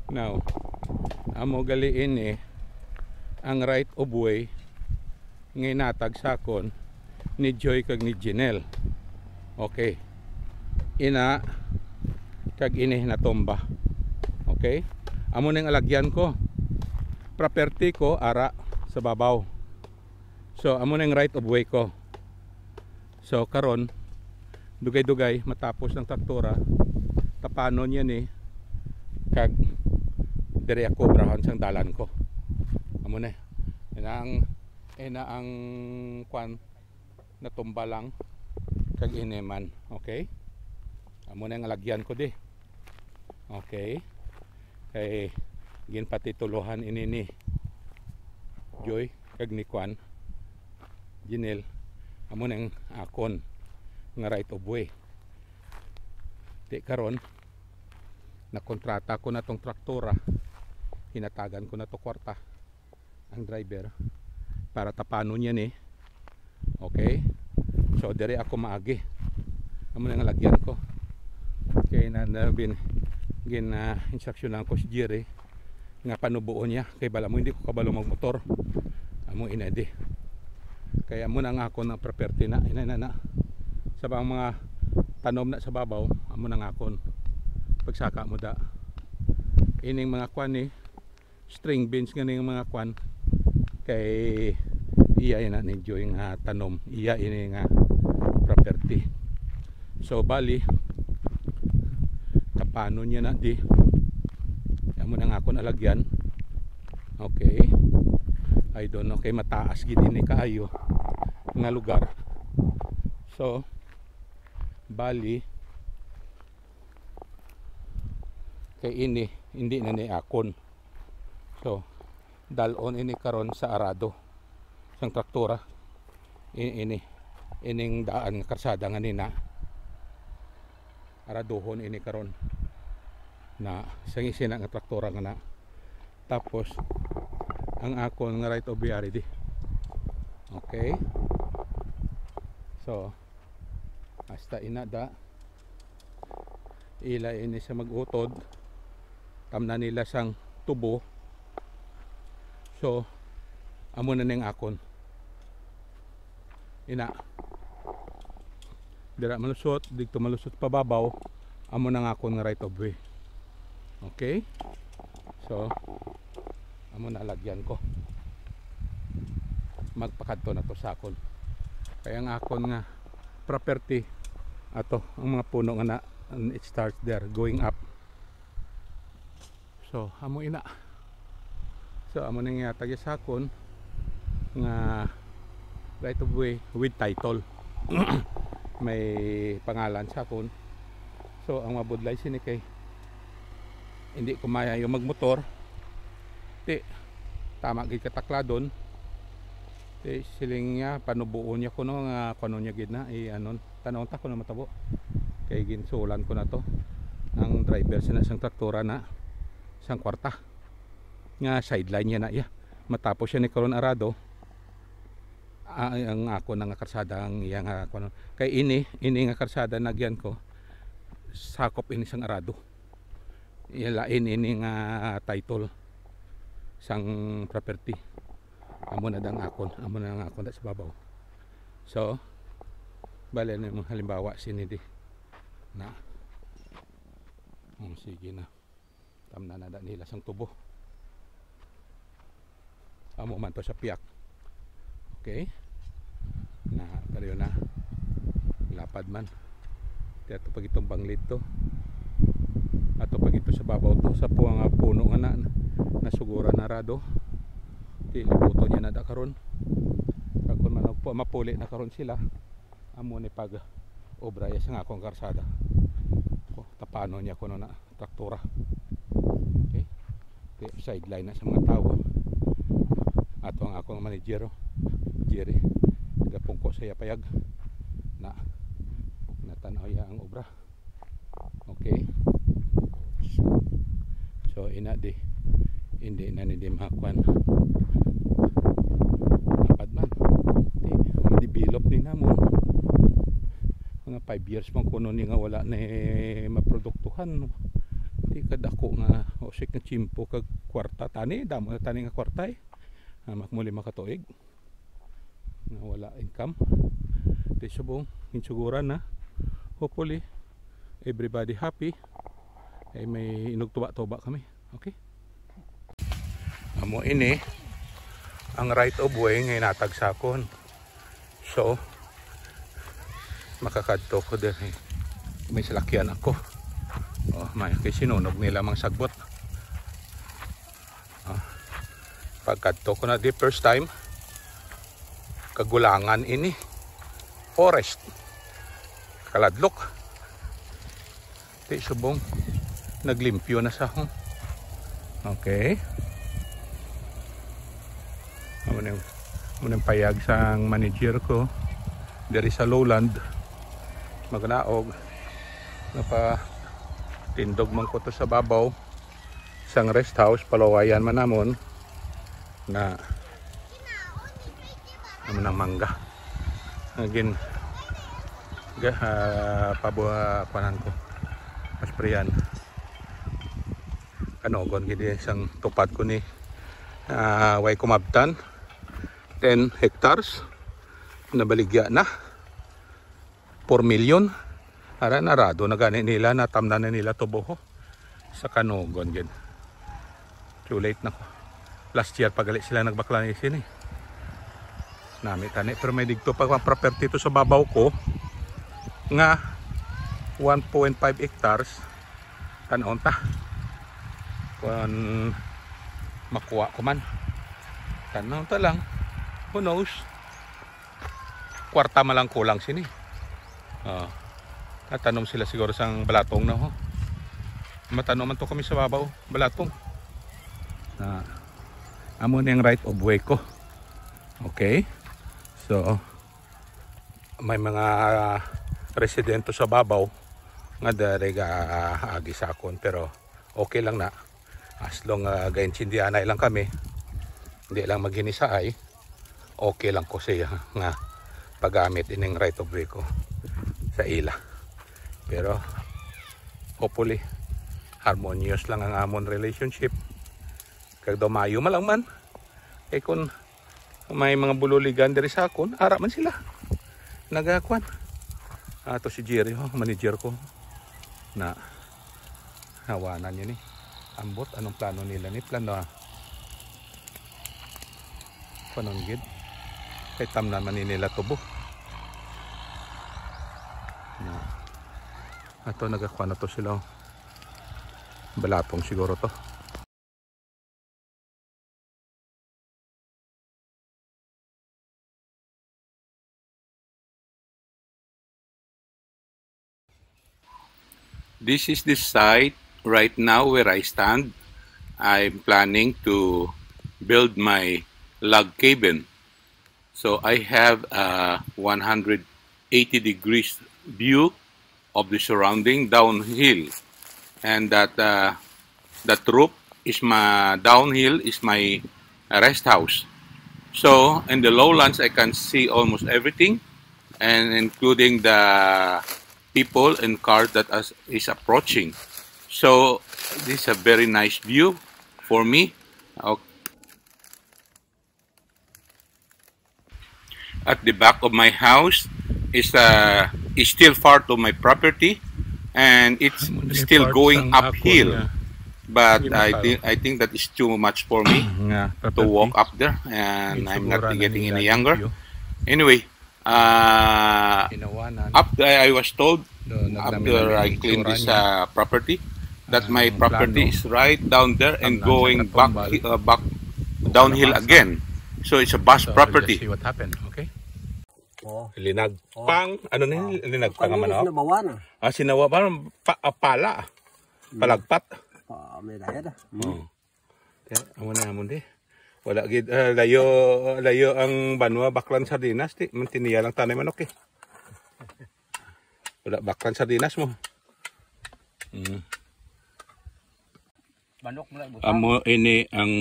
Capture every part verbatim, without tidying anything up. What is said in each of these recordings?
Now, amo gali ini ang right of way nga inatag sa akon ni Joy kag ni Jinel. Okay. Ina kag ini natumba. Okay? Amo ning alagyan ko. Property ko ara sa babaw. So, amo ning right of way ko. So, karon, dugay-dugay matapos ang traktora, tapanon niya ni, kag diri ako obrahan sang dalan ko. Amo na. Ina ang, ina ang kwan, natumba lang, kag ini man. Okay? Amo na ang alagyan ko di. Okay? Kay ginpatitulohan ini ni Joy kag ni kwan, Jinel. Amo nang akon nga right of way. Ti karon, nakontrata ko na tong traktora. Hinatagan ko na to kwarta ang driver para tapanon niya ni. Okay? So, diri ako maagi. Amo na nga lagyan ko. Kay na, na bin, gin, ah, instruksyonan ko si Jerry nga panubuon niya. Kay bala mo, hindi ko kabalo magmotor. Amo ina di. Kay amo na nga ako ng property na. Ina na na. Sa bang mga tanom na sa babaw, amo na nga akon. Pagsaka mo da. Ining mga kwan ni, string beans nga ning mga kwan, kay iya ina ni Joy nga tanom, iya ini nga property. So, bali, tapanon niya na di. Amo na nga akon alagyan. Okay. I don't know kay mataas gid ini kaayo nga lugar. So, bali, kay ini, hindi na ni akon. So, dalon ini karon sa arado sang traktora. I-, ini, ining daan nga karsada nga nina. Araduhon ini karon na sang isina nga traktora nga na. Tapos, ang akon nga right of way ari di. Okay? So, hasta ina da. Ila ini sa mag-utod. Tamna nila sang tubo. So, amo na ning akon. Ina. Dira malusot, dito malusot pababaw. Amo na nga akon nga right of way. Okay? So, amo na lagyan ko. Magpakadto na to sa akon. Kaya ang akon nga property, ato, ang mga puno nga na, and it starts there, going up. So, amo ina. So, amo nang yatag sa akon nga right of way with title. May pangalan sa akon. So, ang mabudlay sini kay hindi ko maayo magmotor. Ti, tama gid katakladon. Ti, siling niya, panubuon niya kuno nga kuno niya gid na, i-anon. Tan-awon ta kuno matabo. Kay ginsulan ko na to. Ang driver sina sang traktora na sang kwarta. Nga sideline niya na iya. Matapos siya ni karon arado, ah, ang ako na nga karsada ang iya nga kuno. Kay ini, ini nga karsada nagyan ko, sakop ini sang arado. Iya lain ini nga title sang property. Amo na dang akon, amo na ang akon da sa babaw. So, bali na yung halimbawa sini di. Na. Oh, sige na. Tamna na da nila sang tubo. Amo man to sa piyak. Okay? Na, pareho na. Lapad man. Kaya to pag itong banglid to. Ato pag ito sa babaw to, sa puwa nga puno nga na, nasuguran na rado. Di, libuton niya na da karon. Kag kun man po, mapuli na karon sila. Amo ni pag obra ya sa akong karsada. Ko, tapano niya kuno na traktora. Okay? Kaya sideline na sa mga tao. Ato ang akong manager, oh, Jerry. Gapungko sa iya payag. Na, natanaw ya ang obra. Okay. So, ina di. Hindi na ni di makuan. Lapad man. Di, ma-develop ni namon. Mga five years man kuno ni nga wala na maproduktuhan, no? Di kadako nga usik nga tiyempo kag kwarta. Tani, damo na tani nga kwarta eh. Ah, mak-, muli makatuig nga wala income. Di subong, insuguran na. Hopefully, everybody happy. Ay may inugtuba-tuba kami. Okay? Amo ini ang right of way nga inatag sa akon. So, makakadto ko diri. May salakyan ako. Oh, may kay sinunog nila mang sagbot. Oh. Pagkadto ko na di first time, kagulangan ini. Forest. Kaladlok. Ti subong naglimpyo na sa akon. Okay. Amo nang, amo nang payag sang manager ko diri sa Lowland. Magnaog. Napatindog man ko to sa babaw sang rest house, palawayan man namon na amo nang mangga. Again, ga, ah, pabuha, kuanan ko. Masprayan. Kanogon gid sang tupad ko ni, ah, way kumabtan. Ten hectares. Nabaligya na. Four million. Ara, narado na gani nila, natamnan na nila tubo, ho. Sa Kanogon gid. Too late na ko. Last year pa gali sila nagbakla ni sini. Nami tani, pero may digto pa ang property to sa babaw ko nga one point five hectares. Tan-on ta. Kung makuha ko man. Tan-on ta lang. Who knows? Kwarta man lang kulang sini. Oh. Natanom sila siguro sang balatong na, ho. Matanom man to kami sa babaw, balatong. Ah, amo ni ang right of way ko. Okay? So, may mga residente sa babaw nga diri ga agi sa akon, pero okay lang na. As long, ah, gaintindihanay lang kami, hindi lang maghinisaay, okay lang ko siya nga paggamit ining right of way ko sa ila. Pero hopefully, harmonious lang ang amon relationship. Kag daw maayo man lang man. Kay kun may mga bululigan diri sa akon, ara man sila. Nagakuan. Ato si Jerry, ho, manager ko. Na, hawanan niya ni. Ambot, anong plano nila ni? Plano, ah. Panon gid. Kay tamnan man ni nila tubo. Na, ato nagakuan na to sila, oh. Balatong siguro to. This is the site right now where I stand. I'm planning to build my log cabin. So I have a one hundred eighty degrees view of the surrounding downhill, and that, uh, that roof is my, downhill is my rest house. So in the lowlands, I can see almost everything, and including the people and cars that is, is approaching. So this is a very nice view for me. Okay. At the back of my house is, uh, is still part of my property, and it's still going uphill. But I think, I think that is too much for me to walk up there, and I'm not getting any younger. Anyway, uh, after I was told, after I clean this, uh, property, that my property is right down there and going back, uh, back downhill again. So it's a vast property. Let's see what happened, okay? Oh. Linag. Oh. Pang, ano na yun? Linag pang manok? Sinabawan. Ah, sinawa, parang pa, ah, pala. Palagpat. Ah, may daya da. Oh. Kaya, amo na, amo di. Wala gid, ah, layo, layo ang banwa, baklan sardinas, ti. Mantiniya lang tanay manok, eh. Wala, baklan sardinas mo. Mm. Manok mo lang, buta. Amo ini ang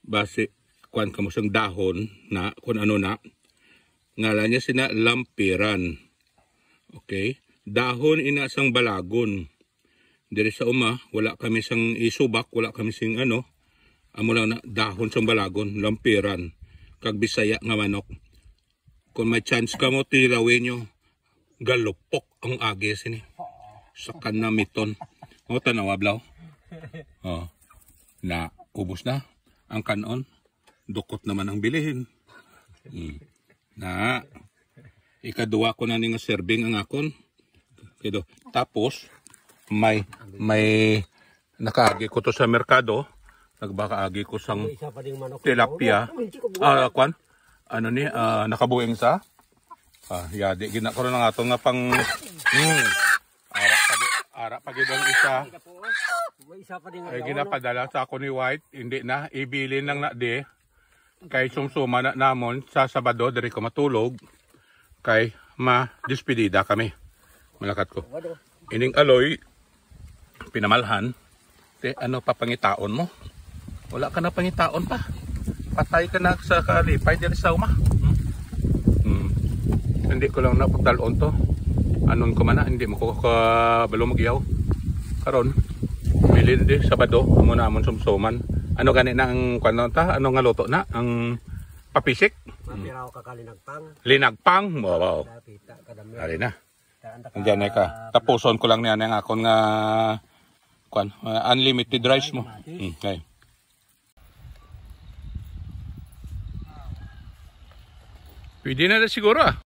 basi, kuan kamo sang dahon na, kung ano na. Ngalan niya sina lampiran. Okay? Dahon ina sang balagon. Diri sa uma, wala kami sang isubak, wala kami sing ano, amo lang na dahon sang balagon, lampiran, kag Bisaya nga manok. Kung may chance ka mo, tilawi nyo, galupok ang agi sini. Sa kanamiton. O, tanawa, blaw. O, na, ubos na ang kanon. Dukot naman ang bilihin. Hmm. Na, ikaduwa ko na ni nga serving ang akon. Kido. Tapos, may, may nakaagi ko to sa merkado. Nagbakaagi ko sang Isa pa ding manok. Tilapia. Uy, hindi ko buwan. Ah, kwan? Ano ni? Ah, nakabuing sa? Ah, yadi. Gina ko na nga to nga pang... Hmm. Ara pa, gi- ara pa gid ang isa. May isa pa ding Ay, ano, ginapadala sa ako ni White. Hindi na. Ibilin lang na di. Kay sumsuma na namon sa Sabado, diri ko matulog. Kay ma-despedida kami. Malakat ko. Sabado. Ining aloy, pinamalhan. Te, ano pa pangitaon mo? Wala ka na pangitaon pa. Patay ka na sa kalipay diri sa uma. Hmm. Hmm. Hindi ko lang napagdalon to. Anon ko man na, hindi mo ko kabalo mag-iyaw. Karon, bilin di Sabado, amo na amon sumsuman. Ano gani na ang kwan ta? Ano nga luto na? Ang papisik? Mapiraw ka ka linagpang. Linagpang? Wow, wow. Dapita ka dami. Ari na. Diyan na ka. Tapuson ko lang niya ang akon nga kwan, uh, unlimited rice mo. Hmm, okay. Pwede na na siguro ah.